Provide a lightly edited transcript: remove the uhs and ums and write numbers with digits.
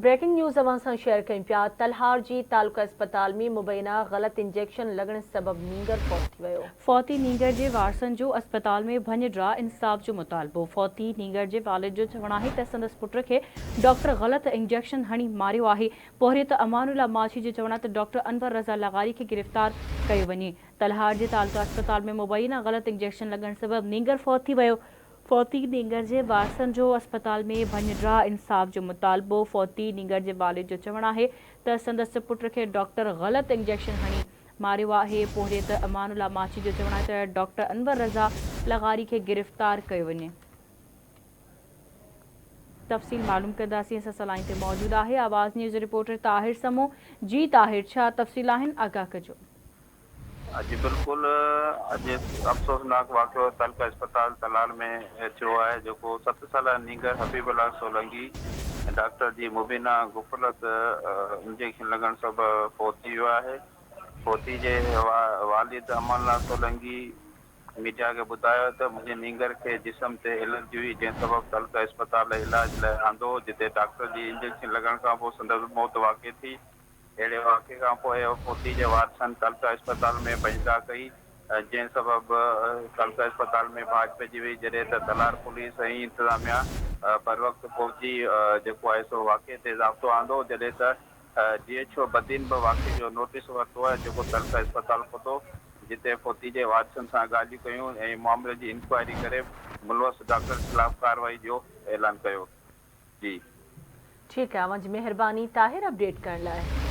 Breaking news اوهان سان share ڪيون پيا تلهار جي تعلقه اسپتال ۾ مبينا غلط انجيڪشن لڳڻ سبب نينگر فوت ٿي ويو. فوتي نينگر جي وارثن جو اسپتال ۾ ڀڃ ڊاهه انصاف جو مطالبو، فوتي نينگر جي والد جو چوڻ آهي ته سندس پٽ کي ڊاڪٽر غلط انجيڪشن هڻي ماريو آهي، پورهيت امان الله ماڇي جو چوڻ آهي ته ڊاڪٽر انور رضا لغاري کي گرفتار ڪيو وڃي، تلهار جي تعلقه اسپتال ۾ مبينا غلط انجيڪشن لڳڻ سبب نينگر فوت ٿي ويو، فوتي نينگر جي وارثن جو اسپتال ۾ ڀڃ ڊاهه انصاف جو مطالبو، فوتي نينگر جي والد جو چوڻ آهي ته سندس پٽ کي ڊاڪٽر غلط انجيڪشن هڻي ماريو آهي، پورهيت امان الله ماڇي جو چوڻ آهي ته ڊاڪٽر انور رضا لغاري کي گرفتار ڪيو وڃي. تفصيل معلوم ڪنداسين اسان سان لائين تي موجود آهي آواز نيوز رپورٽر طاهر سمون جي طاهر ڇا تفصيل آهن آگاهه ڪجو. جي بلڪل اڄ افسوسناڪ واقعو تعلقه اسپتال تلهار ۾ ٿيو آهي جيڪو ست سالا نينگر حبيب الله سولنگي ڊاڪٽر جي مبينا غفلت انجيڪشن لڳڻ سبب فوت ٿي ويو آهي فوتي جي والد امان الله سولنگي ميڊيا کي ٻڌايو ته منهنجي نينگر کي جسم تي الرجي هئي جنهن سبب تعلقه اسپتال علاج لاء آندو جتي ڊاڪٽر جي انجيڪشن لڳڻ کانپوء سندس موت واقع ٿي اهڙي واقعي کان پوء فوتي جي وارثن تعلقه اسپتال ۾ ڀڃڊاهه ڪئي، جنهن سبب تعلقه اسپتال ۾ ڀاڄ پئجي وئي، جڏهن ته تلهار پوليس ۽ انتظاميا بروقت پهچي جيڪو آهي سو واقعي تي ضابطو آندو، جڏهن ته ڊي ايڇ او بدين به واقعي جو نوٽيس ورتو ۽ جيڪو تعلقه اسپتال پهتو، جتي فوتي جي وارثن سان ڳالهيون ڪيون ۽ معاملي جي انڪوائري ڪري ملوث ڊاڪٽر خلاف ڪارروائي جو اعلان ڪيو. جي. ٺيڪ آهي اوهان جي مهرباني طاهر اپڊيٽ ڪرڻ لاء.